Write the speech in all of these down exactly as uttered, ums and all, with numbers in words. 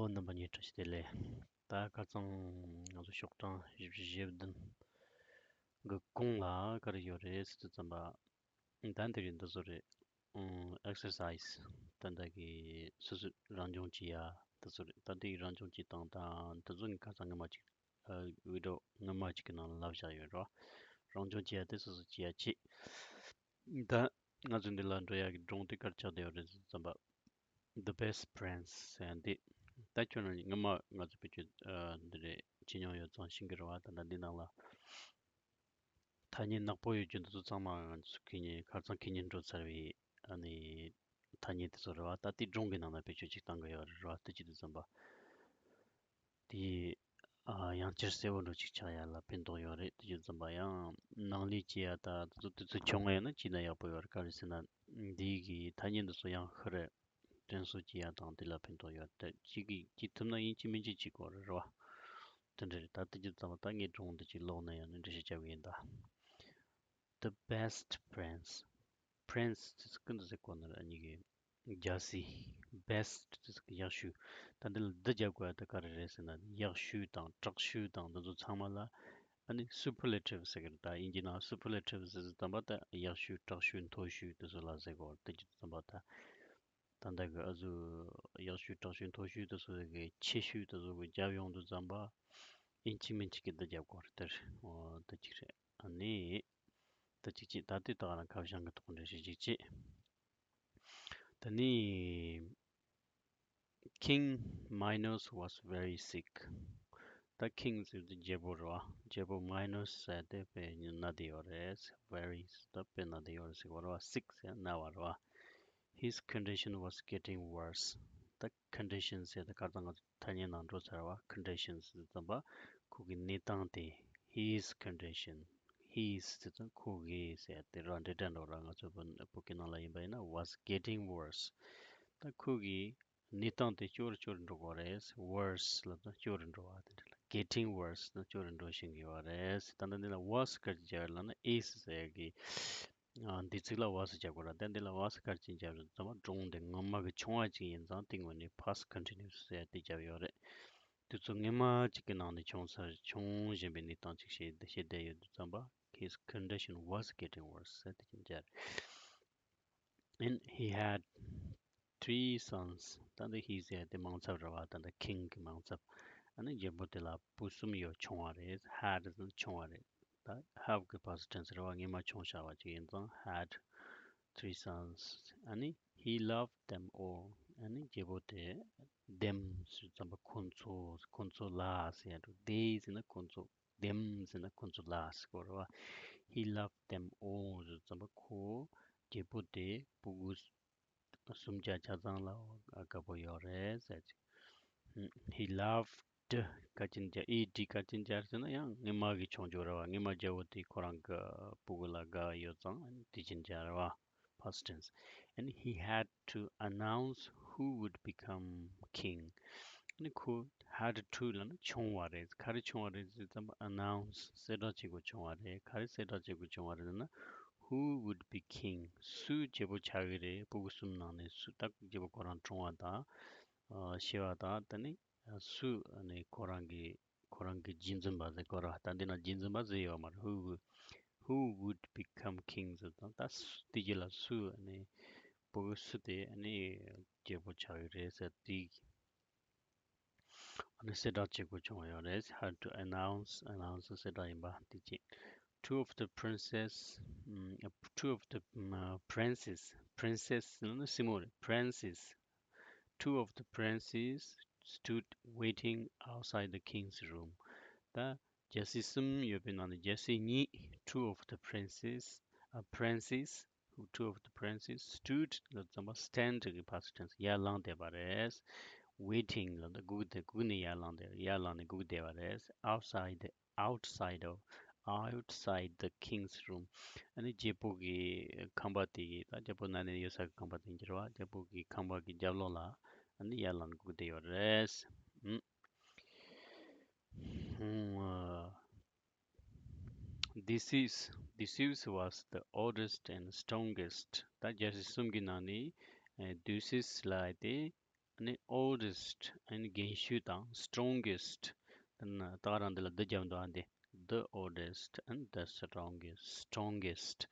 རྣམ་པ་གཉིས་བཀྲ་ཤིས་བདེ་ལེགས། ད་ཁ་སང་ང་ཚོ་ཤོག་གྲངས་བཞི་བཅུ་ཞེ་བདུན་གི་གོང་ལ་ག་རེ་ཡོད་རེད་ཟེར་དུས་ཙམ་པ། ད་འདི་རེད། འདི་ཚོ་རེད། ཨུམ། ཨེག་སར་སའི་ཛི། ད་ལྟ་གི་སོ་སོས་རང་སྦྱོང་བྱེད་ཡ་འདི་ཚོ་རེད། ད་འདི་རང་སྦྱོང་བྱེད་སྟངས་དང་འདི་ཚོ་ནི་ཁ་སང་སྔོན་མ་ཅིག་ཨ། བི་ཌི་ཡོ་སྔོན་མ་ཅིག་གི་ནང་ལ་བསླབ་བཞག་ཡོད་རེད་བ། རང་སྦྱོང་བྱེད་ཡ་དེ་སོ་སོས་བྱེད་ཡ་བྱེད། ད་ང་ཚོ་འདི་ལ་འགྲོ་ཡ་གི་སྒྲུང་དེ་ག་རེ་ཆགས་བསྡད་ཡོད་རེད་ཟེར་དུས་ཙམ་པ། The Best Friends ཟེར་ཡ་འདི། ད་ཁྱོད་རང་སྔོན་མ་ང་ཚོ་བེད་སྤྱོད་ཨ། འདི་རེད། བྱེད་མྱོང་ཡོད་ཙང་ཤེས་ཀྱི་རེད་བ། ད་ལྟ་འདི་ནང་ལ་ཐ་སྙད་ནག་པོ་ཡོད་རྒྱུ་འདི་ཚོ་ཚང་མ་ང་ཚོ་ཁེ་ཉིན་ཁ་སང་ཁེ་ཉིན་འགྲོ་ཚར་བའི་ཨ་ནི་ཐ་སྙད་དེ་ཚོ་རེད་བ། ད་ལྟའི་སྒྲུང་གི་ནང་ན་བེད་སྤྱོད་ཅིག་བཏང་གི་ཡོད་རེད་བ། དེ་ཅི་དུས་ཙམ་པ། དེ་ཨ། ཡང་བསྐྱར་གསལ་བོ་འདྲ་ཅིག་ཆགས་ཡ་ལ་ཕན་ཐོགས་ཡོད་རེད། དེ་ཅི་དུས་ཙམ་པ་ཡང་ནང་ལས་བྱེད་ཡ་ད་དེ་ཚོ་དེ་ཚོ་བྱུང་ཡོད་ན་བྱས་ན་ཡག་པོ་ཡོད་རེད། ག་རེ་ཟེར་ན་འདི་གི་ཐ་སྙད་འདི་ཚོ་ཡང་ཧུར་རེད། དྲན་གསོ་བྱེད་ཡ་དང་དེ་ལ་ཕན་ཐོགས་ཡོད་རེད། གཅིག་གིས་བྱེད་ཐུབ་ན་ཡིན་གཅིག་མིན་གཅིག་བྱེད་དགོས་རེད་བ། དེ་འདྲ་རེད། ད་དེ་ཅི་ཙམ་པ་ད་ངས་སྒྲུང་འདི་ཅིག་ཀློག་ན་ཡང་ནི་འགྲེལ་བཤད་རྒྱབ་གི་ཡིན་ད། The Best Friends. Friends དེ་ཚོ་ཀུན་ཏུ་ཟེར་གོ་ནི་རེད། ཨ་ནི་གི་རྒྱལ་སྲས། Best དེ་ཚོ་གི་ཡག་ཤོས། ད་འདི་ལ་འདི་རྒྱབ་དགོས་ཡ་ད་ག་རེ་རེད་ཟེར་ན་ཡག་ཤོས་དང་དྲག་ཤོས་དང་འདི་ཚོ་ཚང་མ་ལ་ཨ་ནི་superlative ཟེར་གི་རེད། ད་དབྱིན་ཇི་ནང་superlative ཟེར་ཙམ་པ་ད་ཡག་ཤོས་དྲག་ཤོས་མཐོ་ཤོས་དེ་ཚོ་ལ་ཟེར་གོ་རེད། དེ་ཅི་ཙམ་པ་ད། ད་ལྟ་གི་ཨ་ཟུ་ཡག་ཤོས་དྲག་ཤོས་མཐོ་ཤོས་དེ་ཚོ་གི་ཆེ་ཤོས་དེ་ཚོ་གི་རྒྱབ་ཡོང་དུས་ཙམ་པ་ཨིན་ཅིག་མིན་ཅིག་གི་འདི་རྒྱབ་དགོས་རེད། དེར་འོ་འདི་གཅིག་རེད། ཨ་ནི་འདི་གཅིག་གཅིག་ད་ལྟའི་ད་ག་རང་ཁ་བྱང་གི་ཐོག་འགྲེལ་བཤད་གཅིག་བྱེད། ད་ནི་King Minos was very sick. ད་King ཟེར་དུས་རྒྱལ་པོ་རེད་བ། རྒྱལ་པོ་Minos ཟེར་དེ་དཔེ་ན་བསྡད་ཡོད་རེད། Very ད་དཔེ་ན་བསྡད་ཡོད་རེད་ཟེར་བ་རེད་བ། Sick ཟེར་ན་བ་རེད་བ། His condition was getting worse. ད་condition ཟེར་ད་ག་ད་ང་ཚོ་ཐ་སྙད་ནང་འགྲོ་ཚར་བ། Condition ཟེར་ཙམ་པ་ཁོ་གི་གནས་སྟངས་དེ། His condition. His ཟེར་ཙམ་ཁོ་གི་ཟེར་དེ་ར་འབྲེལ་སྒྲ་འགྲོ་ར། ང་ཚོ་བོད་བོད་སྐད་ནང་ལ་ཡིན་པ་ཡིན་ན་was getting worse. ད་ཁོ་གི་གནས་སྟངས་དེ་སྐྱོ་རུ་སྐྱོ་རུ་འགྲོ་གི་རེད། Worse ལབ་ན་སྐྱོ་རུ་འགྲོ་བ་དེ་འདྲ་ལ་getting worse ན་སྐྱོ་རུ་འགྲོ་བཞིན་གི་ཡོད་རེད། ད་ལྟ་འདི་ལ་was ག་རེ་བྱས་ལབ་ན་is ཟེར་གི་ཨ། འདི་ཚིག་ལ་was རྒྱག་དགོས་ར། དེ་འདི་ལ་was ག་རེ་བྱས་རྒྱབ་རེད་ཙམ་པ་སྒྲུང་འདི་སྔོན་མ་གི་བྱུང་བ་ཅིག་ཡིན་ཙང་དེ་ངོས་ནས་past continuous ཟེར་དེ་རྒྱབ་ཡོད་རེད། དུས་ཚོད་སྔོན་མ་ཅིག་གི་ནང་ནས་བྱུང་ཚར་བྱུང་བཞིན་པའི་གནས་སྟངས་ཅིག་བཤད་བཤད་བསྡད་ཡོད་དུས་ཙམ་པ་his condition was getting worse ཟེར་དེ་ཅིག་སྦྱར། And he had three sons. ད་ལྟ་he ཟེར་དེ་མང་ཚབ་རེད་བ། ད་ལྟ་king གི་མང་ཚབ། ཨ་ནི་རྒྱལ་པོ་དེ་ལ་བུ་གསུམ་ཡོད། བྱུང་བ་རེད། had ཟེར་ན་བྱུང་བ་རེད། ད་have གི་past tense རེད་བ། སྔོན་མ་བྱུང་བཞག་པ་ཅིག་ཡིན་ཙང་had three sons. ཨ་ནི་he loved them all. ཨ་ནི་རྒྱལ་པོ་དེ་them ཟེར་ཙམ་པ་ཁོ་ཚོ་ཁོ་ཚོ་ལ་ཟེར་ཡ་འགྲོ། They ཟེར་ན་ཁོ་ཚོ། Them ཟེར་ན་ཁོ་ཚོ་ལ་ཟེར་གོ་རེད་བ། He loved them all ཟེར་ཙམ་པ་ཁོ་རྒྱལ་པོ་དེ་ཕྲུ་གུ་གསུམ་ཆ་ཆ་ཚང་ལ་དགའ་པོ་ཡོད་རེད་ཟེར་ཅིག He loved ག་ཅིན་ཅ་ed ག་ཅིན་ཅ་ཟེར་ན་ཡང་སྔོན་མ་གི་བྱུང་རྒྱུ་རེད་བ། སྔོན་མ་རྒྱལ་པོ་དེ་ཁོ་རང་གི་ཕྲུ་གུ་ལ་དགའ་ཡོད་ཙང་དེ་ཅིན་ཅ་རེད་བ། Past tense. And he had to announce who would become king. ཨ་ནི་ཁོ་had to ལབ་ན་བྱུང་བ་རེད། ག་རེ་བྱུང་བ་རེད་ཟེར་ཙམ་པ་announce གསལ་བསྒྲགས་བྱེད་དགོས་བྱུང་བ་རེད། ག་རེ་གསལ་བསྒྲགས་བྱེད་དགོས་བྱུང་བ་རེད་ཟེར་ན། Who would be king? སུ་རྒྱལ་པོ་ཆགས་ཀྱི་རེད། ཕྲུ་གུ་གསུམ་ནང་ནས་སུ། ད་རྒྱལ་པོ་ཁོ་རང་གྲོངས་པ་དང་། ཨ། ཤི་བ་དང་། ད་ནི་སུ་ཨ་ནི་ཁོ་རང་གི་ཁོ་རང་གི་རྗེས་འཛིན་པ་ཟེར་གོ་ར། ད་འདི་ན་རྗེས་འཛིན་པ་ཟེར་ཡོད་མ་རེད། Who would, who would become king ཟེར་དང་། ད་སུ་དེ་རྗེས་ལ་སུ་ཨ་ནི་ཕྲུ་གུ་སུ་དེ་ཨ་ནི་རྒྱལ་པོ་ཆགས་ཀྱི་རེད་ཟེར་དེ། ཨ་ནི་གསལ་བསྒྲགས་བྱེད་དགོས་བྱུང་བ་ཡོད་རེད། Had to announce, announce གསལ་བསྒྲགས་ཡིན་པ་དེ་གཅིག Two of the princess, ཨམ། Two of the, ཨམ། Princess, princess ནི་སྲིང་མོ་རེད། Princess, two of the princes stood waiting outside the king's room. ད་རྒྱལ་སྲས་གསུམ་ཡོད་པའི་ནང་ནས་རྒྱལ་སྲས་གཉིས། Two of the princess, ཨ། Princess, two of the princess stood ལ་ཙམ་པ་stand གི་past tense ཡར་ལངས་བསྡད་པ་རེད། Waiting ལ་ད་སྒུག་བསྡད། སྒུག་ནས་ཡར་ལངས་བསྡད། ཡར་ལངས་ནས་སྒུག་བསྡད་པ་རེད། Outside, outside of, outside the king's room. ཨ་ནི་རྒྱལ་པོ་གི་ཁང་པ་དེ་གི། ད་རྒྱལ་པོ་ན་ནས་ཡོད་ས་གི་ཁང་པ་དེ་འགྱུར་བ། རྒྱལ་པོ་གི་ཁང་པ་གི་རྒྱབ་ལོགས་ལ་ཨ་ནི་ཡར་ལངས་སྒུག་བསྡད་ཡོད་རེད། ཨུམ། ཨ། Theseus, Theseus was the oldest and strongest. ད་རྒྱལ་སྲས་གསུམ་གི་ནང་ནས་ཨ། Theseus ལབ་དེ། ཨ་ནི་oldest ཨ་ནི་རྒན་ཤོས་དང་strongest དེ་ནི་ད་ག་རང་འདི་ལ་the རྒྱབ་འདུག་ཨ་འདི། The oldest and the strongest, strongest.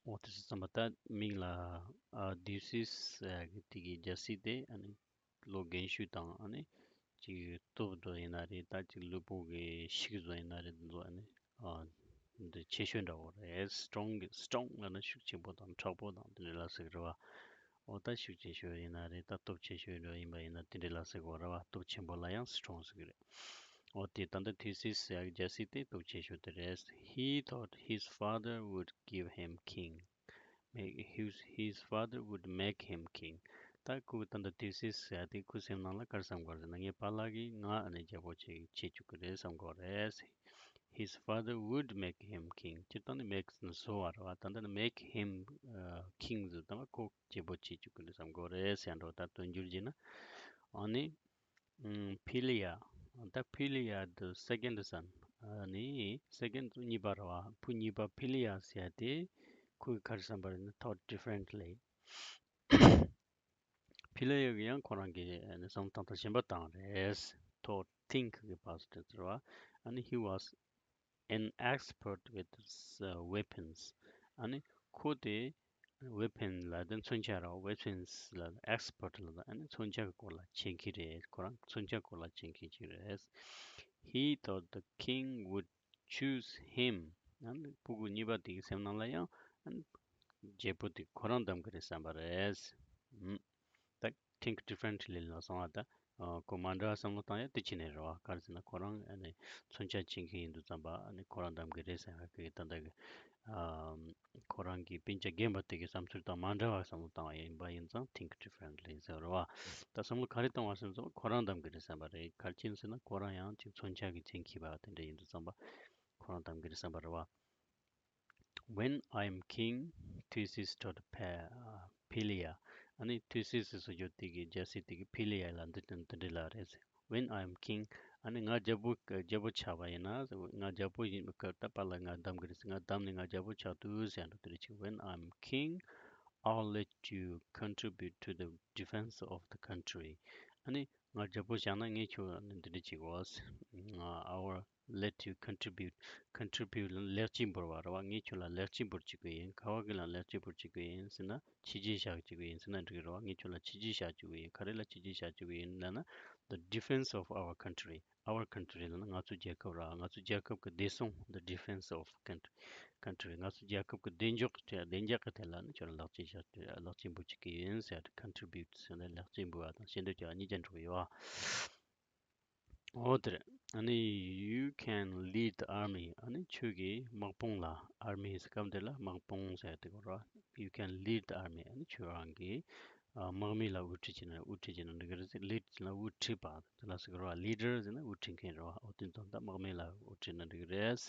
འོ་དེ་ཚོ་ཚང་མ་ད་མིང་ལ་ཨ་Odysseus ཟེར་ཡག་གི་དེ་གི་རྒྱལ་སྲིད་དེ་ཨ་ནི་ལོ་རྒན་ཤོས་དང་ཨ་ནི་ཅིག་སྟོབས་འདྲ་ཡིན་ན་རེད། ད་ཅིག་ལུས་པོ་གི་ཤུགས་བཟོ་ཡིན་ན་རེད། འདི་ཚོ་ཨ་ནི་ཨ་འདི་ཆེ་ཤོས་འདྲ་བོ་རེད། strong strong ལབ་ན་ཤུགས་ཆེན་པོ་དང་མཁྲེགས་པོ་དང་དེ་འདྲ་ལ་ཟེར་གི་རེད་བ། འོ་ད་ཤུགས་ཆེ་ཤོས་ཡིན་ན་རེད། ད་སྟོབས་ཆེ་ཤོས་འདྲ་ཡིན་པ་ཡིན་ན་དེ་འདྲ་ལ་ཟེར་གི་རེད་བ། སྟོབས་ཆེན་པོ་ལ་ཡང་strong ཟེར་གི་རེད། འོ་དེ་ད་ལྟ་Odysseus ཟེར་ཡག་རྒྱལ་སྲིད་དེ་སྟོབས་ཆེ་ཤོས་དེ་རེད། He thought his father would give him king. Make, his, his father would make him king. ད་ཁོ་ད་ལྟ་Odysseus ཟེར་ཡག་དེ་ཁོའི་སེམས་ནང་ལ་ག་རེ་བསམ་གི་རེད་ཟེར་ན། ངའི་པཱ་ལགས་ཀྱིས་ང་ཨ་ནི་རྒྱལ་པོ་བྱེད་བྱེད་བཅུག་གི་རེད་བསམ་གི་རེད། His father would make him king. སྤྱིར་བཏང་ནི་make ཟེར་ན་བཟོ་བ་རེད་བ། ད་ལྟ་ནི་make him ཨ་king ཟེར་དུས་ཙམ་པ་ཁོ་རྒྱལ་པོ་བྱེད་བཅུག་གི་རེད་བསམ་གི་རེད་ཟེར་ཡག་འདྲ་བོ། ད་དོན་འགྱུར་བྱས་ན་ཨ་ནི། ཨམ། Peleia. ད་Peleia the second son. ཨ་ནི་second གཉིས་པ་རེད་བ། བུ་གཉིས་པ་Peleia ཟེར་ཡག་དེ་ཁོས་ག་རེ་བསམ་པ་རེད་ན། thought differently. Peleia གིས་ཡང་ཁོ་རང་གི་ཨ་ནི་བསམ་བློ་ཏག་ཏག་གཞན་པ་བཏང་རེད། thought, think གི་past tense རེད་བ། ཨ་ནི་he was an expert with, uh, weapons. ཨ་ནི་ཁོ་དེ་weapon ལབ་དེ་མཚོན་ཆ་རེད། weapons ལ་expert ལབ་དེ་ཨ་ནི་མཚོན་ཆ་གི་སྐོར་ལ་མཁྱེན་གྱི་རེད། ཁོ་རང་མཚོན་ཆ་སྐོར་ལ་མཁྱེན་མཁན་ཅིག་རེད། He thought the king would choose him. ཨ་ནི་སྤུ་གུ་གཉིས་པ་དེ་གི་སེམས་ནང་ལ་ཡང་ཨ་ནི་རྒྱལ་པོ་དེ་ཁོ་རང་བདམས་གི་རེད་བསམ་པ་རེད། ཨུམ། ད་think differently ལབ་སོང་བ། ད་ཨ་ཁོ་མ་འདྲ་བ་བསམ་བློ་བཏང་ཡག་དེ་ཅི་ནས་རེད་བ། ག་རེ་ཟེར་ན་ཁོ་རང་ཨ་ནི་མཚོན་ཆ་མཁྱེན་མཁན་ཡིན་དུས་ཙམ་པ་ཨ་ནི་ཁོ་རང་བདམས་གི་རེད་ཟེར་ཡག་གི་ད་ལྟ་གི་ཨ་ཁོ་རང་གི་སྤུན་ཀྱག་རྒན་པ་དེ་གི་བསམ་ཚུལ་དང་མ་འདྲ་བ་བསམ་བློ་བཏང་བ་ཡིན་པ་ཡིན་ཙང་think differently ཟེར་བ་རེད་བ། ད་བསམ་བློ་ག་རེ་བཏང་བ་ཟེར་ན་ཁོ་རང་བདམས་གི་རེད་བསམ་པ་རེད། ག་རེ་བྱས་ཟེར་ན་ཁོ་རང་ཡང་ཅིག་མཚོན་ཆ་གི་མཁྱེན་མཁས་པ་དེ་འདྲ་ཡིན་དུས་ཙམ་པ་ཁོ་རང་བདམས་གི་རེད་བསམ་པ་རེད་བ། When I am king, Odysseus told Pe- uh, Peleia. ཨ་ནི་Odysseus ཟེར་རྒྱུ་དེ་གི་རྒྱལ་སྲིད་དེ་གི་Peleia ལ་འདི་འདི་འདྲ་ལབ་རེད། When I am king, ཨ་ནི་ང་རྒྱལ་པོ་རྒྱལ་པོ་ཆགས་པ་ཡིན་ན། ང་རྒྱལ་པོ་ཡིན་པའི་སྐབས་ད་པཱ་ལགས་ང་བདམས་གི་རེད། ང་བདམས་ནས་ང་རྒྱལ་པོ་ཆགས་དུས་ཟེར་འགྲོ་དེ་རེད་ཅིག When I am king, I'll let you contribute to the defense of the country. ཨ་ནི་ང་རྒྱལ་པོ་བཞག་ན་ངས་ཁྱོད་འདི་འདྲ་བྱེད་དགོས། I will let you contribute. Contribute ལ་ལེགས་སྐྱེས་འབུལ་བ་རེད་བ། ངས་ཁྱོད་ལ་ལེགས་སྐྱེས་འབུལ་བྱེད་ཀྱི་ཡིན། ག་བ་གི་ལ་ལེགས་སྐྱེས་འབུལ་བྱེད་ཀྱི་ཡིན་ཟེར་ན། ཆོས་རྒྱུས་བཞག་བྱེད་ཀྱི་ཡིན་ཟེར་ན་འགྲིག་གི་རེད་བ། ངས་ཁྱོད་ལ་ཆོས་རྒྱུས་བཞག་བྱེད་ཀྱི་ཡིན། ག་རེ་ལ་ཆོས་རྒྱུས་བཞག་བྱེད་ཀྱི་ཡིན་ལབ་ན། The defense of our country. Our country ལབ་ན་ང་ཚོའི་རྒྱལ་ཁབ་ར། ང་ཚོའི་རྒྱལ་ཁབ་ཀྱི་བདེ་སྲུང་། The defense of country. Country. ང་ཚོའི་རྒྱལ་ཁབ་ཀྱི་བདེ་འཇགས་ཀྱི་ཐད། བདེ་འཇགས་ཀྱི་ཐད་ལ་ནི་ཁྱོད་ལ་ལེགས་སྐྱེས་བཞག་ལེགས་སྐྱེས་འབུལ་བྱེད་ཀྱི་ཡིན་ཟེར། Contribute ཟེར་ནས་ལེགས་སྐྱེས་འབུལ་བ་དང་ཞལ་འདེབས་བྱ་བ་གཉིས་ཀ་འགྲོ་གི་ཡོད། འོ་དེ་རེད། ཨ་ནི་you can lead the army. ཨ་ནི་ཁྱོད་ཀྱིས་དམག་དཔུང་ལ། army ཟེར་སྐབས་འདི་ལ་དམག་དཔུང་ཟེར་དེ་གོ་ར། You can lead the army. ཨ་ནི་ཁྱོད་རང་གིས་ཨ་དམག་མི་ལ་དབུ་ཁྲིད་བྱས་ན། དབུ་ཁྲིད་བྱས་ན་འགྲིག་གི་རེད། lead ཟེར་ན་དབུ་ཁྲིད་པ་དེ་ལ་ཟེར་གི་རེད་བ། leader ཟེར་ན་དབུ་ཁྲིད་མཁན་རེད་བ། འོ་དེ་ཙམ་ད་དམག་མི་ལ་དབུ་ཁྲིད་ན་འགྲིག་གི་རེད།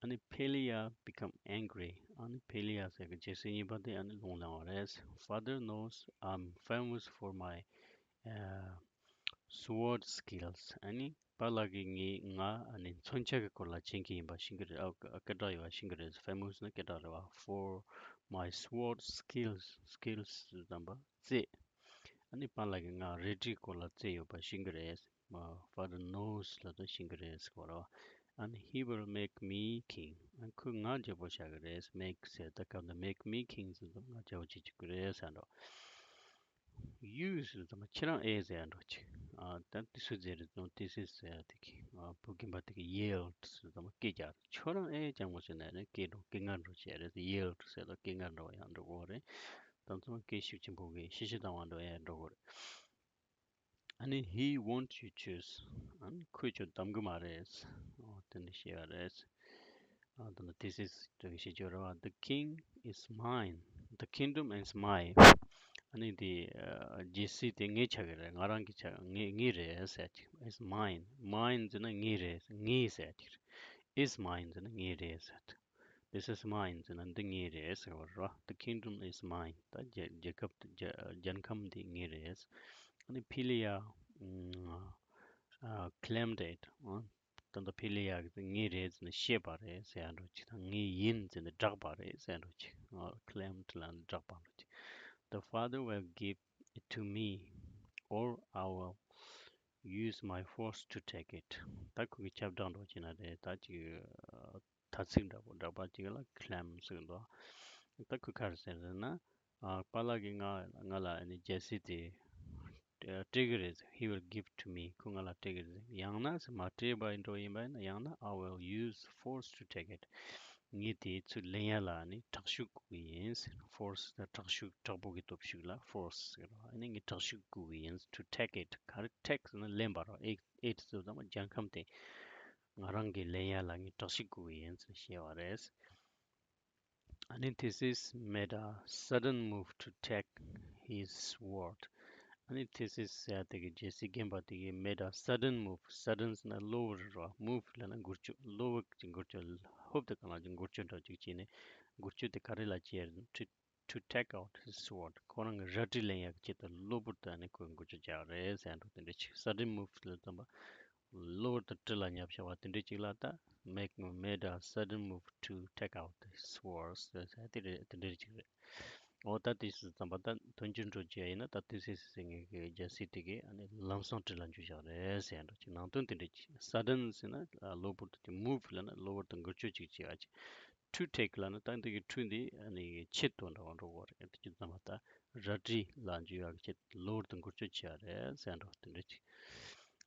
ཨ་ནི་Peleia become angry. ཨ་ནི་Peleia ཟེར་གི་རྒྱལ་སྲས་གཉིས་པ་དེ་ཨ་ནི་རླུང་ལངས་པ་རེད། Father knows I'm famous for my uh, sword skills. ཨ་ནི་པཱ་ལགས་ཀྱིས་ངའི་ང་ཨ་ནི་མཚོན་ཆ་གི་སྐོར་ལ་མཁྱེན་མཁན་ཡིན་པ་ཤེས་ཀྱི་རེད། ཨ་སྐད་གྲགས་ཡོད་པ་ཤེས་ཀྱི་རེད། famous ནི་སྐད་གྲགས་རེད་བ། For my sword skills. Skills ཟེར་དུས་ཙམ་པ་རྩལ། ཨ་ནི་པཱ་ལགས་ཀྱིས་ང་རལ་གྲིའི་སྐོར་ལ་རྩལ་ཡོད་པ་ཤེས་ཀྱི་རེད། Father knows ལབ་དུས་ཤེས་ཀྱི་རེད་ཟེར་བ་རེད་བ། ཨ་ནི་he will make me king. ཨ་ཁོས་ང་རྒྱལ་པོ་བྱ་གི་རེད། make ཟེར་ད་སྐབས་འདི་make me king ཟེར་དུས་ང་རྒྱལ་པོ་བྱེད་བཅུག་གི་རེད་ཟེར་འགྲོ། You ཟེར་དུས་ཙམ་པ་ཁྱེད་རང་ཨེ་ཟེར་ཡ་འགྲོ་ཅིག་ཨ་ད་དེ་སུ་ཟེར་རེད་དང་དེ་སུ་ཟེར་ཡ་དེ་གི་ཨ་བུ་རྒན་པ་དེ་གི་yelled ཟེར་དུས་ཙམ་པ་སྐད་རྒྱག་རེད། ཁྱོད་རང་ཨེ་ཅང་མོ་ཟེར་ན་ནི་སྐད་འགྲོ་སྐད་ངར་འགྲོ་བྱས་རེད། yelled ཟེར་དུས་སྐད་ངར་འགྲོ་བ་ཡང་འགྲོ་གོ་རེད། དང་ཙམ་སྐད་ཤུགས་ཆེན་པོ་གི་ཤི་ཤི་བཏང་བ་འགྲོ་ཡ་འགྲོ་གོ་རེད། ཨ་ནི་he won't you choose. ཨ་ནི་ཁོས་ཁྱོད་བདམས་གི་མ་རེད། ཨོ་དེ་འདྲ་བཤད་པ་རེད། ཨ་དེ་འདྲ་དེ་སྲིད་དེ་གི་བཤད་རྒྱུ་རེད་བ། The king is mine. The kingdom is mine. ཨ་ནི་དེ་ཨ་རྒྱལ་སྲིད་དེ་ངའི་ཆགས་ཀྱི་རེད། ང་རང་གི་ཆགས། ངའི་ངའི་རེད་ཟེར་གྱི། Is mine. Mine ཟེར་ན་ངའི་རེད། ངའི་ཟེར་གྱི་རེད། Is mine ཟེར་ན་ངའི་རེད་ཟེར། This is mine ཟེར་ན་འདི་ངའི་རེད་ཟེར་བ་རེད། The kingdom is mine. ད་རྒྱལ་རྒྱལ་ཁབ་དེ་རྒྱལ་རྒྱལ་ཁམས་འདི་ངའི་རེད། ཨ་ནི་Peleia ཨ་claimed it. ཨ་ད་ལྟ་Peleia གིས་ངའི་རེད་ཟེར་ནས་བཤད་པ་རེད་ཟེར་ཡ་འདྲ་ཅིག་དང་། ངའི་ཡིན་ཟེར་ནས་བསྒྲགས་པ་རེད་ཟེར་ཡ་འདྲ་ཅིག་ཨ་claimed ལབ་ན་བསྒྲགས་པ་འདྲ་ཅིག The father will give it to me, or I will use my force to take it. ད་ཁོ་གི་ཁྱབ་བསྒྲགས་འདྲ་བྱས་ན་རེད། ད་ཅིག་ཐ་ཚིག་འདྲ་པོ་འདྲ་པ་ཅིག་ལ་claim ཟེར་གི་འདུག་ད་ཁོས་ག་རེ་ཟེར་ཟེར་ན། ཨ། པཱ་ལགས་ཀྱིས་ང་ང་ལ་ཨ་ནི་རྒྱལ་སྲིད་དེ་སྤྲད་གི་རེད། He will give to me. ཁོས་ང་ལ་སྤྲད་གི་རེད། ཡང་ན་ཟེར། མ་སྤྲད་པ་འདྲ་ཡིན་པ་ཡིན་ན། ཡང་ན། I will use force to take it. ངས་དེ་ཚུར་ལེན་ཡ་ལ་ཨ་ནི་དྲག་ཤུགས་དགོས་ཀྱི་ཡིན་ཟེར། Force ད་དྲག་ཤུགས། དྲག་པོ་གི་སྟོབས་ཤུགས་ལ་force ཟེར་རོ། ཨ་ནི་ངས་དྲག་ཤུགས་དགོས་ཀྱི་ཡིན་ཟེར། To take it. ག་རེ་take ཟེར་ན་ལེན་པ་རོ། It, it ཟེར་ཙམ་པ་རྒྱལ་ཁམས་དེ་ང་རང་གིས་ལེན་ཡ་ལ་ངས་དྲག་ཤུགས་དགོས་ཀྱི་ཡིན་ཟེར་བཤད་པ་རེད། ཨ་ནི་Theseus made a sudden move to take his sword. ཨ་ནི་Theseus ཟེར་ཡ་དེ་གིས། རྒྱལ་སྲས་རྒན་པ་དེ་གིས་made a sudden move. Sudden ཟེར་ན་གློ་བུར་རོ། Move ལབ་ན་འགུལ་སྐྱོད། གློ་བུར་གྱི་འགུལ་སྐྱོད། ཧོབ་ཏེ་གང་ལ་ཅིག་འགུལ་སྐྱོད་འདྲ་ཅིག་བྱས་ནས། འགུལ་སྐྱོད་དེ་ག་རེ་ལ་བྱས་རེད། To, to take out his sword. ཁོ་རང་གི་རལ་གྲི་ལེན་ཡག་གི་ཆེད་དུ་གློ་བུར་དུ་ཨ་ནི་ཁོས་འགུལ་སྐྱོད་བྱས་པ་རེད་ཟེར་འགྲོ། དེ་འདྲ་ཅིག sudden move ལབ་ཙམ་པ་གློ་བུར་དུ་གྲི་ལ་བརྙབས་བྱས་པ་དེ་འདྲ་ཅིག་ལ། ད་make, made a sudden move to take out his sword ཟེར་དེ་རེད། དེ་འདྲ་ཅིག་རེད། འོ། ད་དེ་ཟེར་ཙམ་པ་ད་དོན་རྒྱུན་འགྲོ་བྱས་ཡིན་ན། ད་Theseus ཟེར་མཁན་གྱི་རྒྱལ་སྲས་དེ་གིས་ཨ་ནི་ལམ་སང་གྲི་ལ་འཇུ་བཞག་རེད་ཟེར་འགྲོ་ཅིག་ནང་དོན་དེ་འདྲ་ཅིག sudden ཟེར་ན་གློ་བུར་དུ། move ལབ་ན་གློ་བུར་དུ་འགུལ་སྐྱོད་ཅིག་བྱེད་ཡ་ཅིག To take ལབ་ན་ད་འདི་གི་to འདི་ཨ་ནི་ཆེད་དུ་འདྲ་བ་འགྲོ་གི་རེད། དེ་ཅི་ཙམ་པ་ད་རལ་གྲི་ལ་འཇུ་ཡག་གི་ཆེད་དུ་གློ་བུར་དུ་འགུལ་སྐྱོད་བྱས་རེད་ཟེར་འགྲོ། དེ་འདྲ་ཅིག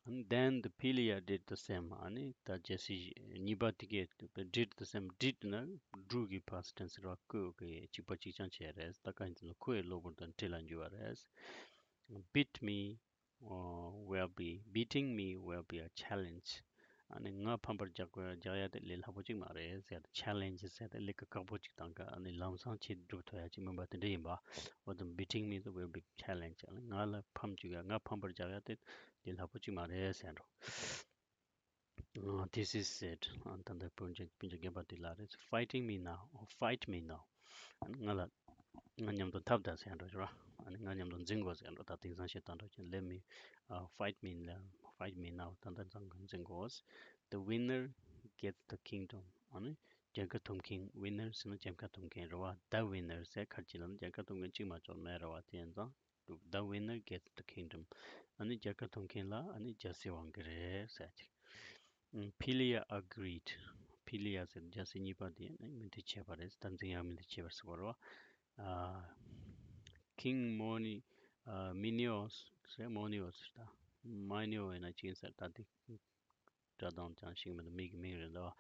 And then the Peleia did the same. ཨ་ནི་ད་རྒྱལ་སྲས་གཉིས་པ་དེ་གིས་did the same. Did ན་do གི་past tense རེད་པ། བསྐུལ་གི་གཅིག་པ་གཅིག་རྐྱང་བྱས་རེད། ད་ག་ཡིན་ཟེར་ན་ཁོ་ཡི་གློ་བུར་དུ་གྲི་ལ་འཇུ་བ་རེད། Beat me, uh, will be, beating me will be a challenge. ཨ་ནི་ང་ཕམ་པར་རྒྱག་དགོས། རྒྱག་ཡ་དེ་ལས་སླ་པོ་ཅིག་མ་རེད་ཟེར། Challenge ཟེར་དེ་ལས་ཀ་ཁག་པོ་ཅིག་དང་། ག་ཨ་ནི་ལམ་སང་ཆེད་སྒྲུབ་ཐུབ་ཡ་ཅིག་མིན་པ་དེ་འདྲ་ཡིན་པ། འོ་དེ་beating me will be challenge. ཨ་ནི་ང་ལ་ཕམ་བཅུག་ཡ། ང་ཕམ་པར་རྒྱག་ཡ་དེ་ལས་སླ་པོ་ཅིག་མ་རེད་ཟེར་འགྲོ། Uh, Theseus said, ཨ། ད་ལྟ་སྤུན་མཆེད་སྤུན་མཆེད་རྒན་པ་དེ་ལ་རེད། Fight me now. ང་ལ་ང་མཉམ་དུ་འཐབ་དང་ཟེར་འགྲོ་ཞོར། ཨ་ནི་ང་མཉམ་དུ་འཛིང་དགོས་ཟེར་འགྲོ། ད་དེང་སང་བཤད་སྟངས་འགྲོ་ཅན། Let me, uh, fight me now. Fight me now. ད་ལྟ་འཛིང་དགོས། འཛིང་དགོས། The winner gets the kingdom. ཨ་ནི་རྒྱལ་ཁ་ཐོབ་མཁན། Winner ཟེར་ན་རྒྱལ་ཁ་ཐོབ་མཁན་རེད་པ། The winner ཟེར་ཁ་ཅིག་ལ་ནི་རྒྱལ་ཁ་ཐོབ་མཁན་གཅིག་མ་གཏོགས་མེད་རེད་པ། དེ་ཡིན་ཙང་The winner gets the kingdom. ཨ་ནི་རྒྱལ་ཁ་ཐོབ་མཁན་ལ་ཨ་ནི་རྒྱལ་སྲིད་དབང་གི་རེད་ཟེར་ཅིག་ཨ། Peleia agreed. Peleia ཟེར་རྒྱལ་སྲས་གཉིས་པ་དེ་ཨ་ནི་མོས་མཐུན་བྱས་པ་རེད། ད་འཛིང་ཡག་མོས་མཐུན་བྱས་པ་ཟེར་བ་རེད་པ། ཨ། King Moni, ཨ། Menelaus ཟེར། Menelaus ཟེར། ད་Menelaus ཡིན་ན་ཅི་ཡིན་ཟེར། ད་དེ་སྒྲ་གདངས་ཀྱང་ཤེས་མི་འདུག་མི་གི་མིང་རེད་འདུག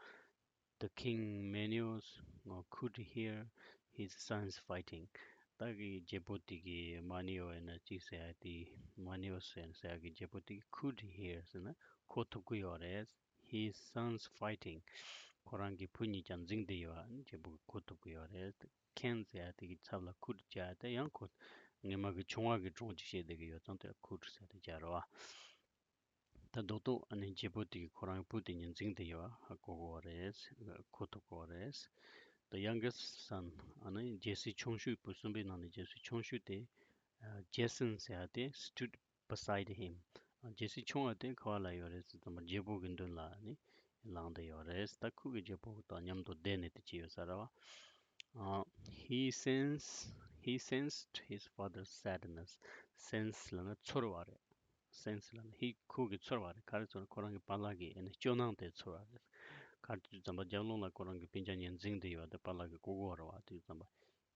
The king Menelaus, uh, could hear his sons fighting. ད་གི་རྒྱལ་པོ་དེ་གིས། Menelaus ཡིན་ན་ཅི་ཟེར་ཡ་དེ། Menelaus ཟེར་ཟེར་ཡ་གི་རྒྱལ་པོ་དེ་གིས་could hear ཟེར་ན་གོ་ཐུབ་ཀྱི་ཡོད་རེད། His sons fighting. ཁོ་རང་གི་བུ་གཉིས་ཀྱང་འཛིང་བསྡད་ཡོད་པ་རྒྱལ་པོ་གིས་གོ་ཐུབ་ཀྱི་ཡོད་རེད། Can ཟེར་ཡ་དེ་གི་ཚབ་ལ་could བྱ་ཡ་དེ་ཡང་ཁོ་སྔོན་མ་གི་བྱུང་བ་གི་སྒྲུང་ཅིག་བཤད་བསྡད་ཀྱི་ཡོད་ཙང་དེ་ལ་could ཟེར་ཏེ་སྦྱར་བ། ད་རྡོག་རྡོག་ཨ་ནི་རྒྱལ་པོ་དེ་གིས་ཁོ་རང་གི་བུ་དེ་གཉིས་འཛིང་བསྡད་ཡོད་པ་གོ་གོ་བ་རེད། གོ་ཐུབ་གོ་བ་རེད། The youngest son, ཨ་ནི་རྒྱལ་སྲས་ཆུང་ཤོས། བུ་གསུམ་པའི་ནང་ནས་རྒྱལ་སྲས་ཆུང་ཤོས་དེ། ཨ། Jason ཟེར་ཡ་དེ་stood beside him. ཨ། རྒྱལ་སྲས་ཆུང་བ་དེ་ག་པ་ལ་ཡོད་རེད་ཟེར་ཙམ་པ་རྒྱལ་པོ་གི་མདུན་ལ་ཨ་ནི་ལངས་བསྡད་ཡོད་རེད། ད་ཁོ་གིས་རྒྱལ་པོ་དང་མཉམ་དུ་བསྡད་ནས་དེ་བྱས་ཡོད་ས་རེད་པ། ཨ། He sensed, he sensed his father's sadness. Sense ལབ་ན་ཚོར་བ་རེད། Sense ལབ་ན་he ཁོ་གིས་ཚོར་བ་རེད། ག་རེ་ཚོར། ཁོ་རང་གི་པཱ་ལགས་ཀྱི་ཨ་ནི་སྐྱོ་སྣང་དེ་ཚོར་བ་རེད། ག་རེ་ཟེར་ཙམ་པ་རྒྱབ་ལོགས་ལ་ཁོ་རང་གི་སྤུན་ཀྱག་གཉིས་འཛིང་བསྡད་ཡོད་པ་དེ་པཱ་ལགས་ཀྱིས་གོ་གོ་བ་རེད་པ། དེ་ཙམ་པ།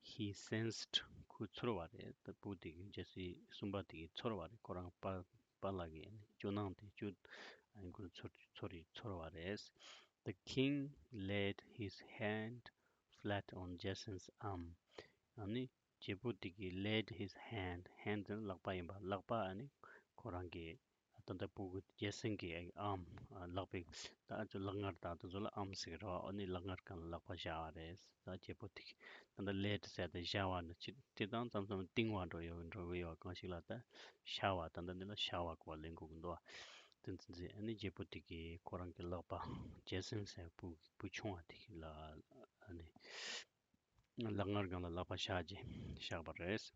He sensed. ཁོས་ཚོར་བ་རེད། ད་བུ་དེ་གི་རྒྱལ་སྲས་གསུམ་པ་དེ་གིས་ཚོར་བ་རེད། ཁོ་རང་པཱ་པཱ་ལགས་ཀྱི་སྐྱོ་སྣང་དེ་སྐྱོ་ཨ་ནི་ཁོས་ཚོར་ཚོར་ཚོར་བ་རེད། The king laid his hand flat on Jason's arm. ཨ་ནི་རྒྱལ་པོ་དེ་གིས་laid his hand. Hand ཟེར་ན་ལག་པ་ཡིན་པ། ལག་པ་ཨ་ནི་ཁོ་རང་གི་ད་ལྟ་བུ་གུ་རྒྱལ་སྲས་ཀྱི་arm ལག་པའི་ད་ཨ་ཚོ་ལག་ངར་དང་དེ་ཚོ་ལ་arm ཟེར་གི་རེད་པ། ཨ་ནི་ལག་ངར་སྒང་ལ་ལག་པ་བཞག་པ་རེད། ད་རྒྱལ་པོ་དེ་གིས་ད་ལྟ་laid ཟེར་དེ་བཞག་པ་ནི་ཅི་དེ་དང་མཚམས་མཚམས་བཏིང་བ་འདྲ་ཡོད་འགྲོ་གི་ཡོད། གང་ཞིག་ལ་ད་བཞག་པ། ད་ལྟ་འདི་ལ་བཞག་པ་གོ་བ་ལེན་དགོས་ཀྱི་འདུག་པ། དེ་ཚོ་ཨ་ནི་རྒྱལ་པོ་དེ་གིས་ཁོ་རང་གི་ལག་པ་Jason ཟེར་བུ་བུ་ཆུང་བ་དེ་གི་ལ་ཨ་ནི་ལག་ངར་སྒང་ལ་ལག་པ་བཞག་རྗེས་བཞག་པ་རེད།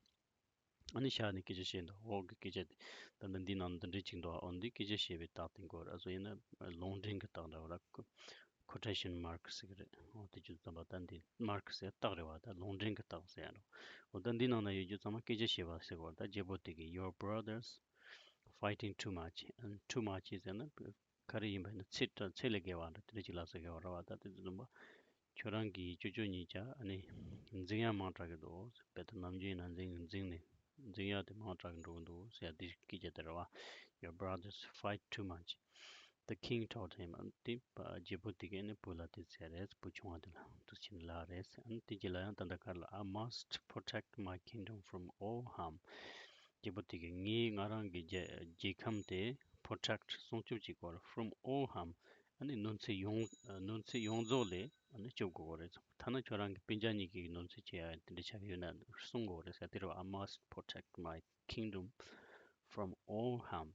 ཨ་ནི་བཞག་ནས་སྐད་ཆ་བཤད་འདུག་འོག་གི་སྐད་ཆ་དེ་ད་ལྟ་འདི་ནང་འདི་འདྲ་ཅིག་འདུག་འོ་འདི་སྐད་ཆ་བཤད་པའི་རྟགས་དེ་འགོར། ཨ་ཚོ་ཡིན་ན་ལུང་འདྲེན་གྱི་རྟགས་འདྲ་བོ་ར། quotation mark ཟེར་གི་རེད། འོ་དེ་བྱས་ཙང་ད་འདི་mark ཟེར་རྟགས་རེད་བ། ད་ལུང་འདྲེན་གྱི་རྟགས་ཟེར་ཡ་རེད། འོ་ད་འདི་ནང་ན་ཡོད་རྒྱུ་ཚང་མ་སྐད་ཆ་བཤད་པ་ཟེར་གོ། ད་རྒྱལ་པོ་དེ་གིས your brothers fighting too much, too much ཟེར་ན་ག་རེ་ཡིན་པ་ཡིན་ན་ཚད་ཚད་ལས་བརྒལ་བ་འདྲ་དེ་འདྲ་ཅིག་ལབ་ས་གི་ཡོད་རེད་བ། ད་དེ་ཚོ་ཚང་མ་ཁྱོད་རང་གི་ཅོ་ཅོ་གཉིས་ཀ་ཨ་ནི་འཛིང་ཡ་མང་དྲགས་ཀྱི་འདུག་དཔེ་ད་ནམ་རྒྱུན་ཡིན་ན་འཛིང་འཛིང་ནས་འཛིང་ཡ་དེ་མང་དྲགས་ཀྱི་འགྲོ་གི་འདུག་ཟེར་ཡ་དེ་སྐད་ཆ་དེ་རེད་བ། Your brothers fight too much, the king told him. དེ་རྒྱལ་པོ་དེ་གིས་ནི་བུ་ལ་དེ་ཟེར་རེད། བུ་ཆུང་བ་དེ་ལ་དེ་བྱས་ནས་ལབ་རེད། ཨ་ནི་དེ་རྗེས་ལ་ཡང་ད་ལྟ་ག་རེ་ལབ། I must protect my kingdom from all harm. རྒྱལ་པོ་དེ་གིས་ངས་ང་རང་གི་རྒྱལ་རྒྱལ་ཁམས་དེ་protect སྲུང་སྐྱོབ་བྱེད་དགོས་རེད། From all harm. ཨ་ནི་གནོད་འཚེ་ཡོངས་གནོད་འཚེ་ཡོངས་རྫོགས་ལས་ཨ་ནི་སྐྱོབ་དགོས་རེད། ཐ་ན་ཁྱོད་རང་གི་སྤུན་ཀྱག་གཉིས་ཀྱི་གནོད་འཚེ་བྱེད་ཡ་དེ་འདྲ་ཆགས་ཡོད་ན་སྲུང་དགོས་རེད་ཟེར་དེ་རེད་བ། I must protect my kingdom from all harm.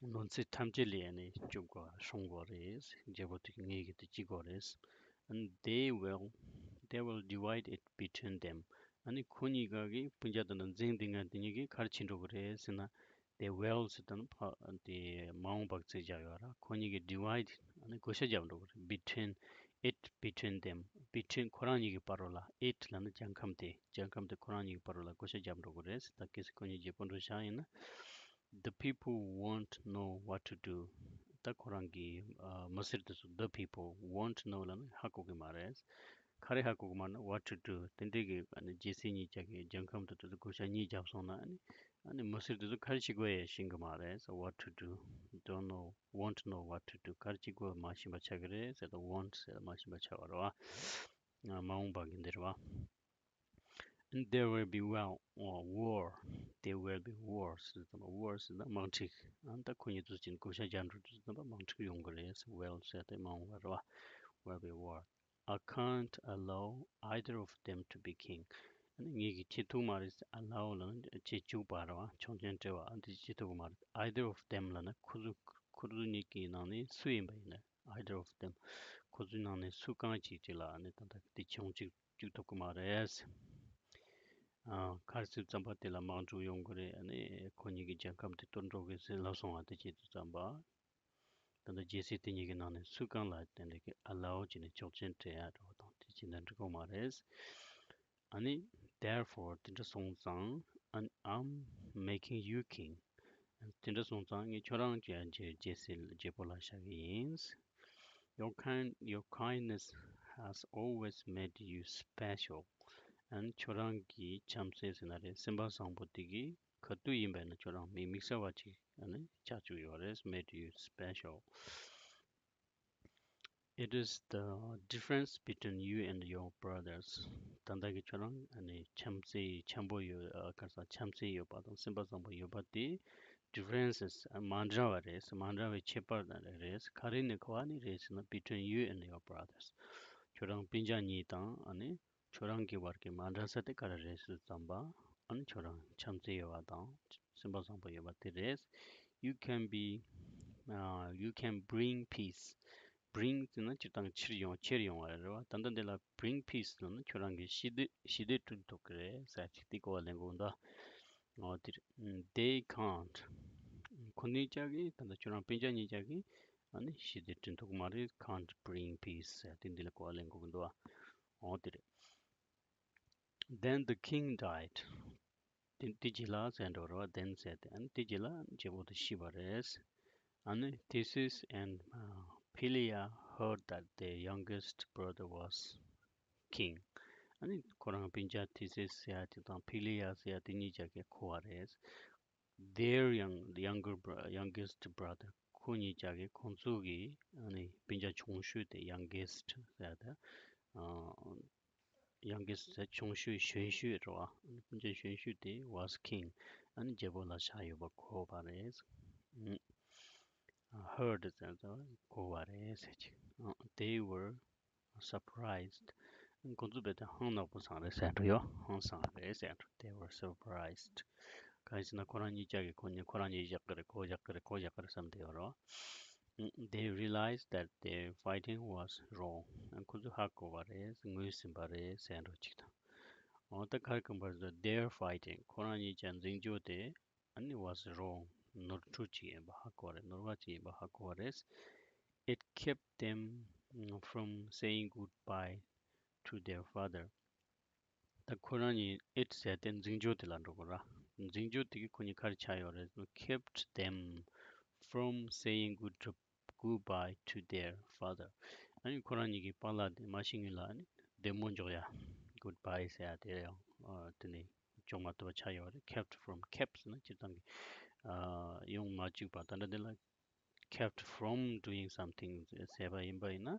གནོད་འཚེ་ཐམས་ཅད་ལས་ཨ་ནི་སྐྱོབ་དགོས་སྲུང་དགོས་རེད། རྒྱལ་པོ་དེ་གིས་ངས་གི་དེ་བྱེད་དགོས་རེད། And they will, they will divide it between them. ཨ་ནི་ཁོ་གཉིས་ཀ་གི་སྤུན་ཀྱག་དང་འཛིང་དེ་ང་དེ་གཉིས་ཀས་ག་རེ་བྱེད་འགྲོ་གི་རེད་ཟེར་ན། They will ཟེར་དུས་ཕ་དེ་མ་འོངས་པ་གི་ཚིག་བཞག་ཡོད་ར། ཁོ་གཉིས་ཀས་divide ཨ་ནི་བགོ་བཤའ་རྒྱབ་འགྲོ་གི་རེད། Between, it between them. Between ཁོ་རང་གཉིས་ཀྱི་བར་རོ་ལ། It ལབ་ན་རྒྱལ་ཁམས་དེ་རྒྱལ་ཁམས་དེ་ཁོ་རང་གཉིས་ཀྱི་བར་རོ་ལ་བགོ་བཤའ་རྒྱབ་འགྲོ་གི་རེད་ཟེར། ད་གལ་སྲིད་ཁོ་གཉིས་རྒྱལ་པོ་འགྲོ་བཞག་ཡིན་ན། The people won't know what to do. ད་ཁོ་རང་གི་ཨ་མི་སེར་དེ་ཚོ། The people won't know ལབ་ན་ཧ་གོ་གི་མ་རེད། ག་རེ་ཧ་གོ་གི་མ་རེད་ན། What to do. དེ་འདྲའི་གི་ཨ་ནི་རྒྱལ་སྲིད་གཉིས་ཀྱི་རྒྱལ་ཁམས་དེ་ཚོ་བགོ་བཤའ་གཉིས་བརྒྱབ་སོང་ན་ཨ་ནི་ཨ་ནི་མི་སེར་དེ་ཚོ་ག་རེ་བྱེད་དགོས་ཡ་ཤེས་གི་མ་རེད། So what to do. Don't know, won't know what to do. ག་རེ་བྱེད་དགོས་མ་ཤེས་པ་ཆགས་གི་རེད་ཟེར་ད་won't ཟེར་མ་ཤེས་པ་ཆགས་པ་རེད་བ། མ་འོངས་པ་གི་འདི་རེད་བ། And there will be war, or war. There will be war ཟེར་ཙམ་པ། War ཟེར་ན་དམག་འཁྲུག་ཨ་ནི་ད་ཁོ་གཉིས་ཚོ་ཅིག་བགོ་བཤའ་རྒྱག་འགྲོ་དུས་ཙམ་པ་དམག་འཁྲུག་ཡོང་གི་རེད། Will ཟེར་དེ་མ་འོངས་པ་རེད་བ། Will be war. I can't allow either of them to be king. ཨ་ནི་ངས་གི་བྱེད་ཐུབ་མ་རེད། Allow ལབ་ན་བྱེད་བཅུག་པ་རེད་བ། ཆོག་མཆན་སྤྲད་པ་ཨ་ནི་དེ་བྱེད་ཐུབ་གི་མ་རེད། Either of them ལབ་ན་ཁོ་ཚོ་ཁོ་ཚོ་གཉིས་ཀྱི་ནང་ནས་སུ་ཡིན་པ་ཡིན་ན། Either of them. ཁོ་ཚོའི་ནང་ནས་སུ་གང་ཅིག་ཅིག་ལ་ཨ་ནི་ད་ལྟ་དེ་ཆོག་མཆན་བཅུག་ཐུབ་ཀྱི་མ་རེད། ཨ་ག་རེ་ཟེར་ཙམ་པ་དེ་ལ་དམག་འཁྲུག་ཡོང་གི་རེད། ཨ་ནི་ཁོ་གཉིས་ཀྱི་རྒྱལ་ཁམས་དེ་གཏོར་འགྲོ་གི་ཟེར་ལབ་སོང་བ། དེ་བྱེད་དུས་ཙམ་པ་ད་ལྟ་རྒྱལ་སྲིད་དེ་གཉིས་ཀྱི་ནང་ནས་སུ་གང་ལ་དེ་འདྲ་གི་allow བྱས་ནས་ཆོག་མཆན་སྤྲད་ཡ་འདྲ་བོ་དང་དེ་བྱེད་ན་འགྲིག་གི་མ་རེད། ཨ་ནི་therefore དེ་འདྲ་སོང་ཙང་། And I'm making you king. དེ་འདྲ་སོང་ཙང་ངས་ཁྱོད་རང་གི་རྒྱལ་རྒྱལ་སྲིད་རྒྱལ་པོ་ལ་བཞག་གི་ཡིན། Your kind, your kindness has always made you special. ཨ་ནི་ཁྱོད་རང་གི་བྱམས་བརྩེ་ཟེར་ན་རེད། སེམས་པ་བཟང་པོ་དེ་གིས་ག་དུས་ཡིན་པ་ཡིན་ན་ཁྱོད་རང་མི་དམིགས་བསལ་བ་ཅིག་ཨ་ནི་ཆགས་བཅུག་ཡོད་རེད། Made you special. It is the difference between you and your brothers. ད་ལྟ་གི་ཁྱོད་རང་ཨ་ནི་བྱམས་བརྩེ་འཆམ་པོ་ཡོད། ཨ་ག་རེ་ཟ། བྱམས་བརྩེ་ཡོད་པ་དང་སེམས་པ་བཟང་པོ་ཡོད་པ་དེ་differences མ་འདྲ་བ་རེད། མ་འདྲ་བའི་ཁྱད་པར་དང་རེད། ག་རེ་ནས་ག་བ་ནས་རེད་ཟེར་ན། Between you and your brothers. ཁྱོད་རང་སྤུན་ཀྱག་གཉིས་དང་ཨ་ནི་ཁྱོད་རང་གི་བར་གྱི་མ་འདྲ་ས་དེ་ག་རེ་རེད་ཟེར་ཙམ་པ། ཨ་ནི་ཁྱོད་རང་བྱམས་བརྩེ་ཡོད་པ་དང་སེམས་པ་བཟང་པོ་ཡོད་པ་དེ་རེད། You can be, uh, you can bring peace. Bring ཟེར་ན་སྤྱིར་བཏང་ཁྱེར་ཡོང་ཁྱེར་ཡོང་བ་རེད་བ། ད་ལྟ་འདི་ལ་bring peace ལབ་ན་ཁྱོད་རང་གི་ཞི་བདེ་ཞི་བདེ་བསྐྲུན་ཐུབ་ཀྱི་རེད་ཟེར་ཅིག་དེ་གོ་བ་ལེན་དགོས་འདུག་འོ་དེ་རེད། They can't. ཁོ་གཉིས་ཀྱག་གིས་ད་ལྟ་ཁྱོད་རང་སྤུན་ཀྱག་གཉིས་ཀྱག་གིས་ཨ་ནི་ཞི་བདེ་བསྐྲུན་ཐུབ་ཀྱི་མ་རེད། Can't bring peace ཟེར་དེ་འདི་ལ་གོ་བ་ལེན་དགོས་ཀྱི་འདུག་འོ་དེ་རེད། Then the king died. དེ་དེ་རྗེས་ལ་ཟེར་འགྲོ་རེད་བ། Then ཟེར་ཏེ་ཨ་ནི་དེ་རྗེས་ལ་རྒྱལ་པོ་དེ་ཤི་བ་རེད། ཨ་ནི་Theseus and, uh, Peleia heard that their youngest brother was king. ཨ་ནི་ཁོ་རང་སྤུན་ཀྱག་Theseus ཟེར་ཡ་དེ་དང་Peleia ཟེར་ཡ་དེ་གཉིས་ཀྱག་གིས་གོ་བ་རེད། Their young, younger bro- youngest brother. ཁོ་གཉིས་ཀྱག་གིས་ཁོང་ཚོ་གི་ཨ་ནི་སྤུན་ཀྱག་ཆུང་ཤོས་དེ། Youngest ཟེར་ཏེ་ཨ། Youngest ཟེར་ཆུང་ཤོས་གཞོན་ཤོས་རེད་བ། སྤུན་ཀྱག་གཞོན་ཤོས་དེ་was king. ཨ་ནི་རྒྱལ་པོ་ལ་ཆགས་ཡོད་པ་གོ་བ་རེད། ཨ། Heard ཟེར་ཙང་གོ་བ་རེད་ཟེར་གྱི། ཨ། They were surprised. ཁོང་ཚོ་རྦད་དེ་ཧང་ནག་པོ་སོང་རེད་ཟེར་འགྲོ་ཡོད། ཧང་སངས་རེད་ཟེར་འགྲོ། They were surprised. གང་ཡིན་ཟེར་ན་ཁོ་རང་གཉིས་ཀྱག་གིས་ཁོ་གཉིས་ཁོ་རང་གཉིས་བཞག་གི་རེད། ཁོ་བཞག་གི་རེད། ཁོ་བཞག་གི་རེད་བསམ་བསྡད་ཡོད་རེད་བ། They realized that their fighting was wrong. ཁོ་ཚོས་ཧ་གོ་བ་རེད། ངོས་ཟིན་པ་རེད་ཟེར་འགྲོ་གཅིག་དང་། འོ་ད་ག་རེ་གོ་བ་རེད་ཟེར། Their fighting. ཁོ་རང་གཉིས་ཀྱག་འཛིང་རྒྱུ་དེ་ཨ་ནི་was wrong. ནོར་འཁྲུལ་ཅིག་ཡིན་པ་ཧ་གོ་བ་རེད། ནོར་བ་ཅིག་ཡིན་པ་ཧ་གོ་བ་རེད། It kept them, mm, from saying goodbye to their father. ད་ཁོ་རང་གཉིས་it ཟེར་ཏེ་འཛིང་རྒྱུ་དེ་ལ་འགྲོ་དགོས་ར། འཛིང་རྒྱུ་དེ་གིས་ཁོ་གཉིས་ག་རེ་ཆགས་ཡོད་རེད། Kept them from saying good to, goodbye to their father. ཨ་ནི་ཁོ་རང་གཉིས་ཀྱི་པཱ་ལགས་དེ་མ་ཤི་སྔོན་ལ་ཨ་ནི་བདེ་མོ་འཇོག་ཡ། Goodbye ཟེར་ཡ་དེ་ཡང་ཨ་དེ་ནས་བཅོ་མ་ཐུབ་པ་ཆགས་ཡོད་རེད། Kept from, kept ཟེར་ན་སྤྱིར་བཏང་གི་ཨ་ཡོང་མ་བཅུག་པ། ད་ལྟ་འདི་ལ་kept from doing something ཟེར་བ་ཡིན་པ་ཡིན་ན།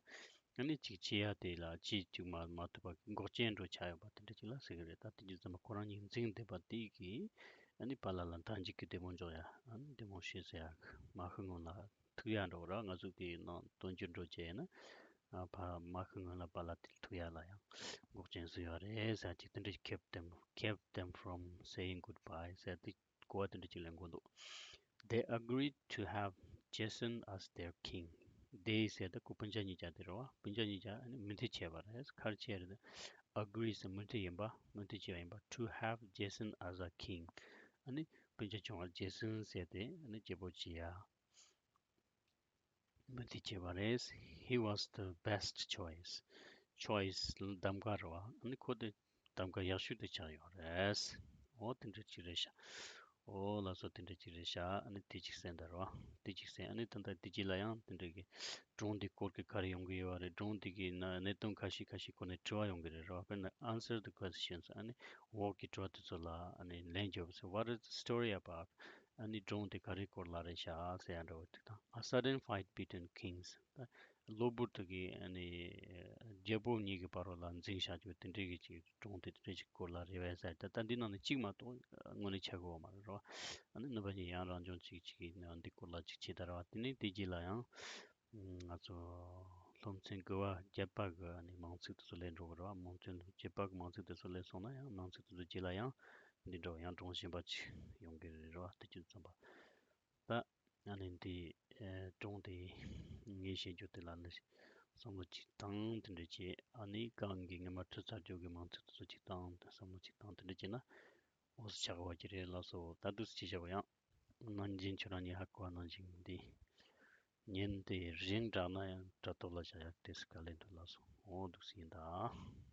ཨ་ནི་ཅིག་བྱེད་ཡ་དེ་ལ་བྱེད་བཅུག་མ་མ་ཐུབ་པ་འགོག་རྐྱེན་འགྲོ་ཆགས་ཡོད་པ་དེ་འདྲ་ཅིག་ལ་ཟེར་གི་རེད། ད་དེ་རྒྱུ་ཙམ་པ་ཁོ་རང་གཉིས་འཛིང་བསྡད་པ་དེ་གིས་ཨ་ནི་པཱ་ལགས་ལ་མཐའ་མཇུག་གི་བདེ་མོ་འཇོག་ཡ། ཨ་ནི་བདེ་མོ་བྱོས་ཟེར་ཡ། མ་ཤི་སྔོན་ལ་ཐུག་ཡ་འགྲོ་ར། ང་ཚོ་གི་ནང་དོན་རྒྱུ་འགྲོ་བྱས་ན་ཨ་ཕ་མ་ཤི་སྔོན་ལ་པཱ་ལགས་དེ་ཐུག་ཡ་ལ་ཡང་འགོག་རྐྱེན་བཟོས་ཡོད་རེད་ཟེར། ཅིག་དེ་འདྲ་kept them, kept them from saying goodbye ཟེར་དེ། གོ་བ་དེ་འདྲ་ཅིག་ལེན་དགོས་འདུག They agreed to have Jason as their king. They ཟེར་ད་ཁོ་སྤུན་ཀྱག་གཉིས་ཀ་དེ་རེད་བ། སྤུན་ཀྱག་གཉིས་ཀ་ཨ་ནི་མོས་མཐུན་བྱས་པ་རེད། ག་རེ་བྱས་རེད། Agree ཟེར་མོས་མཐུན་ཡིན་པ། མོས་མཐུན་བྱས་པ་ཡིན་པ། To have Jason as a king. ཨ་ནི་སྤུན་ཀྱག་ཆུང་བ་ཇེ་སོན་ཟེར་དེ་ཨ་ནི་གཅེས་པོ་བྱེད་ཡ། མོས་མཐུན་བྱས་པ་རེད། He was the best choice. Choice གདམ་ག་རེད་བ། ཨ་ནི་ཁོ་དེ་གདམ་ག་ཡག་ཤོས་དེ་ཆགས་ཡོད་རེད། འོ་དེ་འདྲ་ཅིག་རེད་ཤག་འོ་ལགས་སོ། དེ་འདྲ་ཅིག་རེད་ཤག་ཨ་ནི་དེ་ཅིག་གསན་དང་རེད་བ། དེ་ཅིག་གསན། ཨ་ནི་ད་ལྟ་དེ་རྗེས་ལ་ཡང་དེ་འདྲ་གི་སྒྲུང་འདི་སྐོར་གི་ག་རེ་ཡོང་གི་ཡོད་རེད། སྒྲུང་འདི་གི་ནང་གནད་དོན་ཁ་ཤས་ཁ་ཤས་སྐོར་ནས་དྲི་བ་ཡོང་གི་རེད་རེད་བ། དཔེར་ན་answer the questions. ཨ་ནི་འོག་གི་དྲི་བ་དེ་ཚོ་ལ་ཨ་ནི་ལན་རྒྱོབ་ཟེར། What is the story about? ཨ་ནི་སྒྲུང་དེ་ག་རེའི་སྐོར་ལ་རེད་ཤག་ཟེར་ཡ་འདྲ་བོ་དེ་དང་། A sudden fight between kings. ད་གློ་བུར་དུ་གི་ཨ་ནི་རྒྱལ་པོ་གཉིས་ཀྱི་བར་ལ་འཛིང་བཞག་རྒྱུ་དེ་འདྲའི་གི་ཅིག་སྒྲུང་དེ་འདྲའི་ཅིག་སྐོར་ལ་རེད་པས་ཟེར། ད་ད་འདི་ནང་ནས་གཅིག་མ་གཏོགས་དངོས་གནས་ཆགས་ཀྱི་ཡོད་མ་རེད་རེད་བ། ཨ་ནི་ནུས་པ་གཉིས་ཡང་རང་སྦྱོང་ཅིག་ཅིག་གི་འདི་སྐོར་ལ་ཅིག་བྱེད་དང་རེད་བ། དེ་ནས་དེ་རྗེས་ལ་ཡང་ང་ཚོ་སློབ་ཚན་དགུ་པ་བརྒྱད་པ་གི་ཨ་ནི་མིང་ཚིག་དེ་ཚོ་ལས་འགྲོ་གི་རེད་བ། སློབ་ཚན་བརྒྱད་པ་གི་མིང་ཚིག་དེ་ཚོ་ལས་སོང་ན་ཡང་མིང་ཚིག་དེ་ཚོ་རྗེས་ལ་ཡང་འདི་འདྲ་བ་ཡང་སྒྲུང་གཞན་པ་ཅིག་ཡོང་གི་རེད་བ། དེ་རྒྱུ་ཙམ་པ། ད་ཨ་ནི་འདི་ཨེ་སྒྲུང་དེ་ངས་བཤད་རྒྱུ་དེ་ལ་ནི་བསམ་བློ་ཅིག་བཏང་། དེ་འདྲ་བྱས། ཨ་ནི་གང་གི་ངས་མ་ཁྲིད་ཚར་རྒྱུ་གི་མིང་ཚིག་དེ་ཚོ་ཅིག་བཏང་། དེ་བསམ་བློ་ཅིག་བཏང་། དེ་འདྲ་བྱས་ན་འོ་ཙི་ཆགས་པ་ཅིག་རེད་ལགས་སོ། ད་འདུག་སེ་བྱས་བཞག་པ་ཡང་ནང་བཞིན་ཁྱོད་རང་གཉིས་ཧ་གོ་བ་ནང་བཞིན་འདི་ཉིན་དེ་རིང་དྲགས་ན་ཡང་དྲ་ཐོག་ལ་བཞག་ཡག་དེ་སུ་ག་ལེན་འདུག་ལགས་སོ། འོ་འདུག་སེ་ཡིན་ད།